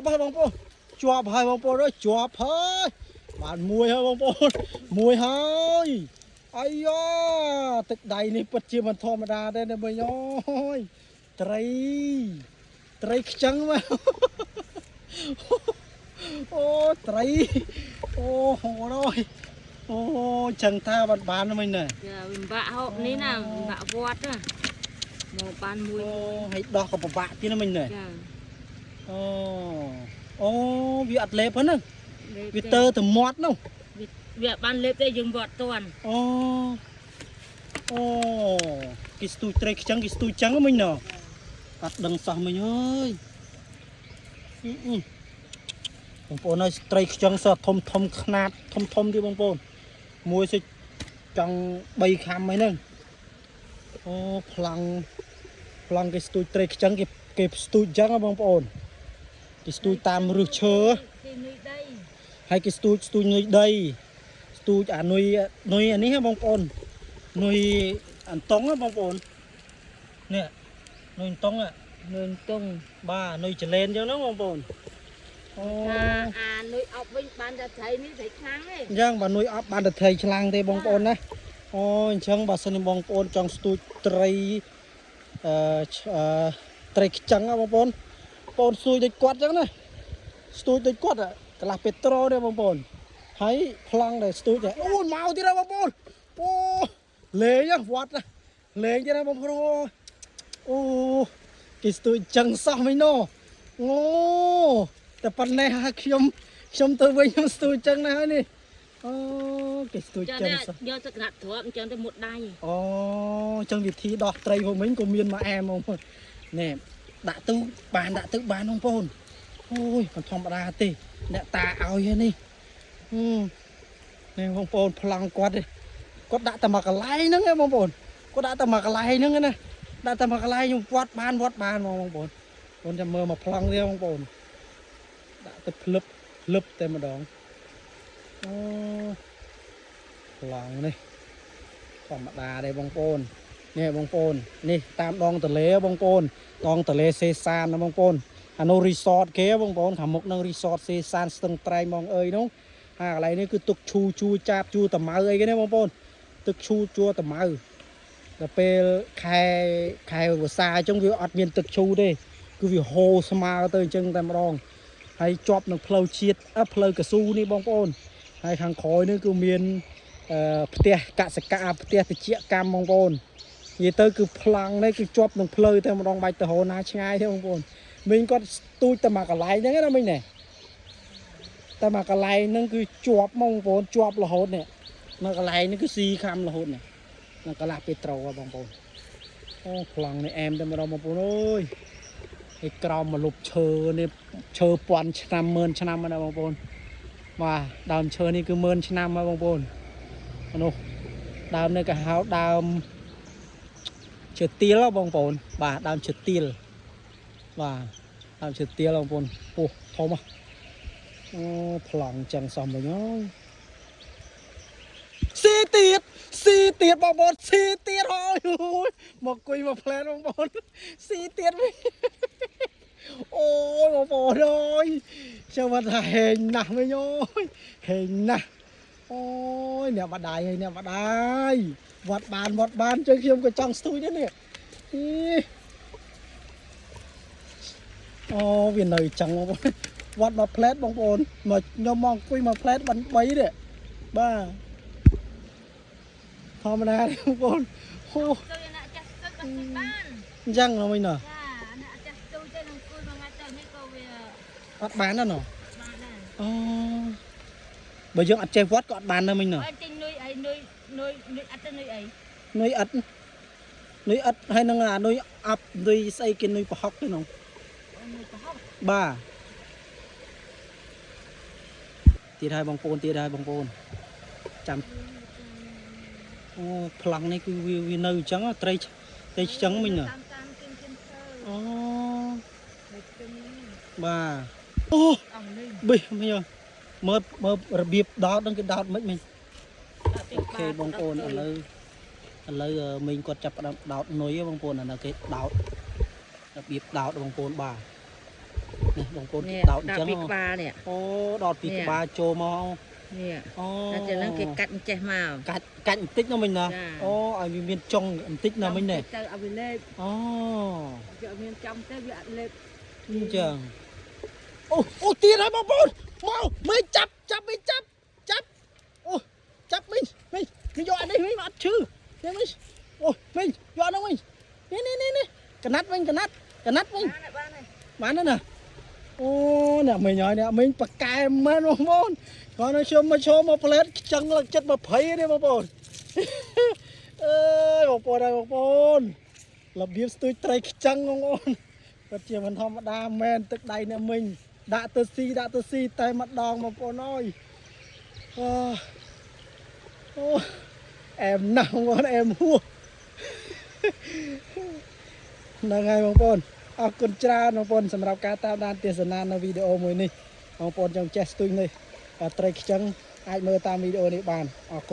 ប់ហើយបងប្អូនជាប់ហើយបងប្អូនអើយជាប់ហើយបានមួយហើយបងប្អូនមួយហើយអាយ៉ាទឹកដៃនេះពិតជាមិនធម្មតាទេណាមីងអើយត្រីត្រីខ្ចឹងមកអូត្រីអូហូរយអូចឹងថាបានបានណាមិញណា ចាវាពិបាកហូបនេះណាពិបាកវត្តណាមកបានមួយ អូហើយដោះក៏ពិបាកទៀតណាមិញណា ចា អូអូវាអត់លេបហ្នឹង លេប វាទើទៅមាត់នោះ វាបានលេបទេយើងវត្តតាន់ អូអូគេស្ទូចត្រីខ្ចឹងគេស្ទូចចឹងមិញណអត់ដឹងសោះមិញអើយអឺអឺបងប្អូនអើយត្រីខ្ចឹងសោះធំធំខ្នាតធំធំទៀតបងប្អូនមួយសិចចង់3ខាំអីហ្នឹងអូប្លង់ប្លង់គេស្ទូចត្រីខ្ចឹងគេគេស្ទូចចឹងហ៎បងប្អូនគេស្ទូចតាមរឹសឈើ គេនុយដី ហើយគេស្ទូចស្ទូចនុយដីស្ទូចអានុយនុយអានេះហ៎បងប្អូននុយអន្តងហ៎បងប្អូននេះនុយអន្តងហ៎ នុយតុង បាទនុយចលែនអញ្ចឹងហ្នឹងបងប្អូនអូ ថាអានុយអប់វិញបានតែត្រីនេះត្រីខ្លាំងទេ អញ្ចឹងបើនុយអប់បានតែត្រីឆ្លាំងទេបងប្អូនណាអូអញ្ចឹងបើសិនជាបងប្អូនចង់ស្ទូចត្រីអឺឆអឺត្រីខ្ចឹងហ៎បងប្អូនបងប្អូនស្ទូចដូចគាត់អញ្ចឹងណាស្ទូចដូចគាត់ហ៎កន្លះពេត្រូទេបងប្អូន ហើយប្លង់ដែលស្ទូចដែរអូមកទៀតហើយបងប្អូនអូលេងហ៎វត្តណាលេងទៀតហើយបងប្អូនអូគេស្ទូចចឹងសោះមិញណូអូតែប៉ុណ្ណេះហើយខ្ញុំខ្ញុំទៅវិញខ្ញុំស្ទូចចឹងណាស់ហើយនេះអូគេស្ទូច ចានេះ ចឹងសោះ យកសក្តាប់ទ្រាប់អញ្ចឹងទៅមុតដៃ អូចឹងវិធីដោះត្រីផងមិញក៏មានមកអែមបងប្អូននេះដាក់ទៅបានដាក់ទៅបានបងប្អូនអូយមិនធម្មតាទេអ្នកតាឲ្យហើយនេះហឹម នេះបងប្អូនប្លង់គាត់ទេគាត់ដាក់តែមកកន្លែងហ្នឹងឯងបងប្អូនគាត់ដាក់តែមកកន្លែងហ្នឹងឯណាដាក់តែមកកន្លែងខ្ញុំវត្តបានវត្តបានហ្មងបងប្អូនបងចាំមើលមកប្លង់ទៀតបងប្អូនដាក់ទៅភ្លឹបភ្លឹបតែម្ដងអូប្លង់នេះធម្មតាទេបងប្អូននេះបងប្អូននេះតាមដងទលេបងប្អូនដងទលេសេសានណាបងប្អូនអានោះរីសតគេបងប្អូនខាងមុខនឹងរីសតសេសានស្ទឹងត្រែងបងអើយនោះ ហើយកន្លែងនេះគឺទឹកឈូជួចាបជួតម៉ៅអីគេនេះបងប្អូនទឹកឈូជួតម៉ៅដល់ពេលខែខែវស្សាអញ្ចឹងវាអត់មានទឹកឈូទេគឺវាហូរស្មើទៅអញ្ចឹងតែម្ដងហើយជាប់នឹងផ្លូវជាតិអឺផ្លូវកស៊ូនេះបងប្អូនហើយខាងក្រោយនេះគឺមានអឺផ្ទះកសិកម្មផ្ទះតិចកម្មបងប្អូននិយាយទៅគឺប្លង់នេះគឺជាប់នឹងផ្លូវតែម្ដងបាច់ទៅរកណាឆ្ងាយទេបងប្អូនមីងគាត់ស្ទូចតែមកកន្លែងហ្នឹងណាមីងណែ តែមកកន្លែងហ្នឹងគឺជាប់ហ្មងបងប្អូនជាប់រហូតនេះមកកន្លែងហ្នឹងគឺស៊ីខំរហូតនេះនឹងកន្លះពេត្រូហ៎បងប្អូនអូប្លង់នេះអែមតែម្ដងបងប្អូនអើយហើយក្រោមមកលុបឈើនេះឈើពាន់ឆ្នាំម៉ឺនឆ្នាំហ្នឹងណាបងប្អូនបាទដើមឈើនេះគឺម៉ឺនឆ្នាំហើយបងប្អូននោះដើមនេះក៏ហៅដើមឈើទាលហ៎បងប្អូនបាទដើមឈើទាលបាទដើមឈើទាលបងប្អូនពោះធំហ៎ អូប្លង់ចឹងសំវិញអើយស៊ីទៀតស៊ីទៀតបងប្អូនស៊ីទៀតហើយអូយមកគុយមកផ្លែនបងប្អូនស៊ីទៀតវិញអូយបងប្អូនអើយចាំว่าថាហេងណាស់វិញអូយហេងណាស់អូយអ្នកម្ដាយហើយអ្នកម្ដាយវត្តបានវត្តបានចឹងខ្ញុំក៏ចង់ស្ទូចដែរនេះអីអូវានៅចឹងបងប្អូន វត្តមួយផ្លែតបងប្អូនមកខ្ញុំមកអង្គុយមួយផ្លែតបាន3ទេបាទធម្មតាទេបងប្អូនហូ ទៅអ្នកចាស់ស្ទូចក៏ស្ទូចបាន អញ្ចឹងណាវិញណោះ ចាអ្នកចាស់ស្ទូចទៅនឹងគួយមួយថ្ងៃទៅនេះក៏វា អត់បានដែរណោះ បានដែរ អូបើយើងអត់ចេះវត្តក៏អត់បានដែរវិញណោះ បើទិញនុយអីនុយនុយនុយអត់ទៅនុយអី នុយអត់នុយអត់ហើយនឹងអានុយអាប់នុយស្អីគេនុយប្រហុកទេនោះ នុយប្រហុក បាទទៀតហើយបងប្អូនទៀតហើយបងប្អូនចាំអូប្លង់នេះគឺវាវានៅអញ្ចឹងត្រីត្រីឆ្ចឹងវិញណោះ តាមតាមគិនគិនទៅ អូ មិនគិន បាទអូ អស់នេះ ប៊ីមិញមើលមើលរបៀបដោតហ្នឹងគេដោតមិនមិញអូខេបងប្អូនឥឡូវឥឡូវមីងគាត់ចាប់ផ្ដើមដោតនុយហ៎បងប្អូនអានោះគេដោតរបៀបដោតបងប្អូនបាទ នេះបងប្អូនគេ នេះ ដោតអញ្ចឹង ដោតពីក្បាលនេះ អូដោតពីក្បាលចូលមក នេះ អូ តែចឹងហ្នឹងគេកាត់អញ្ចេះមក កាច់កាច់បន្តិចណាមិញណា ចា អូឲ្យវាមានចុងបន្តិចណាមិញនេះ ទៅឲ្យវាលេប អូ វាអត់មានចំទេវាអត់លេប អញ្ចឹងអូអូទៀតហើយបងប្អូនមកមេចាប់ចាប់មេចាប់ចាប់អូចាប់មិញមិញមិញយកអានេះមិញអត់ឈឺនេះមិញអូមិញយកអានោះមិញនេះនេះនេះនេះកណាត់វិញកណាត់កណាត់វិញ បានហើយបានហើយ បានហើយណាអូអ្នកមិញហើយអ្នកមិញប៉កែមែនបងប្អូនគាត់នៅខ្ញុំមកឈរមកផ្លែតខ្ចឹងឡើងចិត្ត20ទេបងប្អូន អើយបងប្អូនហើយបងប្អូនរបៀបស្ទួយត្រីខ្ចឹងបងប្អូនពិតជាមិនធម្មតាមែនទឹកដៃអ្នកមិញដាក់ទៅស៊ីដាក់ទៅស៊ីតែម្ដងបងប្អូនអើយអូអូអែមណាស់បងប្អូនអែមហួស ហ្នឹងហើយបងប្អូនអរគុណច្រើនបងប្អូនសម្រាប់ការតាមដានទស្សនានៅវីដេអូមួយនេះបងប្អូនចង់ចេះស្ទួយនេះត្រីខ្ចឹងអាចមើលតាមវីដេអូនេះបានអរគុណ។